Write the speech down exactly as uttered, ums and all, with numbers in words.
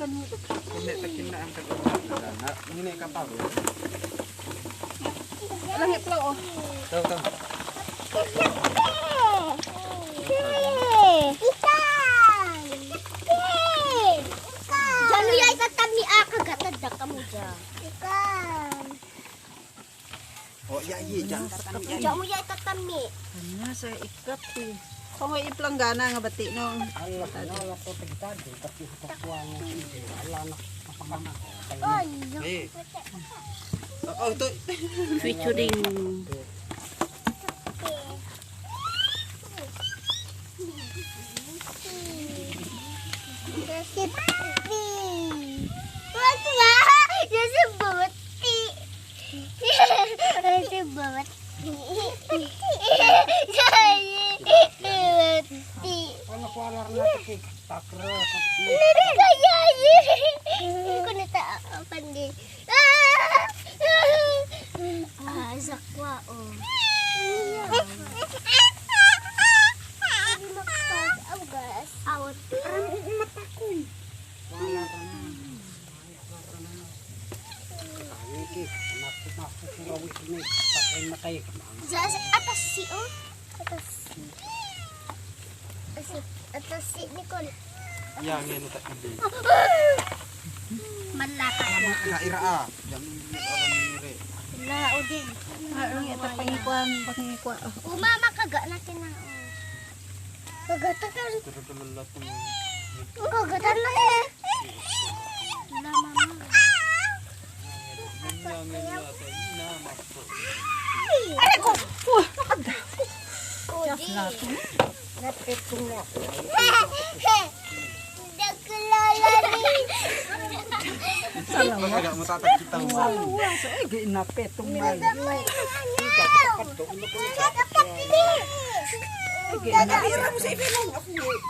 Hindi, takin na ang kag-, nagana. Hindi na ikapag-, Alang itlog, oh. Taw, taw. Ikan! Ikan! Diyan mo ya itatami, ah, kagatad da ka mo dyan. Ikan! Oh, iya, iya, diyan. Diyan mo ya itatami. Anya, sa ikat, eh. Kung may iplanggana nga bati, no? Allah, Allah, to, tigtad, eh. Pati sa kakuha mo, Allah, na, napakama. Ay, Eh. Oh, ito. Featuring. Wag na! Nasa buti! Nasa buti! Nasa buti! Ano ko alarm na tikik? Takra, takra. Nasa kaya! Hindi ko nata-, ah, pandi. Ah, sakwa, oh. Pwede makapag-awas. Out. Parang matakoy. Wala ka na. Wala ka na. Ayun, ki. Anak ko, anak ko, kung awit ni. Patay na kayo. Sa, sa atas si, oh. Atas si. Atas si, atas si Nicole. Yang yan, ta-, Malaka. Naira, ah. Yang, alam ni Mire. Wala, o din. Ah, ang ito, pangikuan, pangikuan. Oh. Umama ka, ga, natin na, oh. Kagatakan. Tulad-tulad lahat ng Kagatan na, eh. Wala, mama. Aray ko! Wah, nakada. Just laughing. Napit ko nga. Nagkalala ni. Salamat. Wala mo tatagkita mo. Salamat. Ay, ginapit tong may. Nagkamay. Nagkamay. Ay, ginapit. Ira mo sa ibinong. Ako, eh.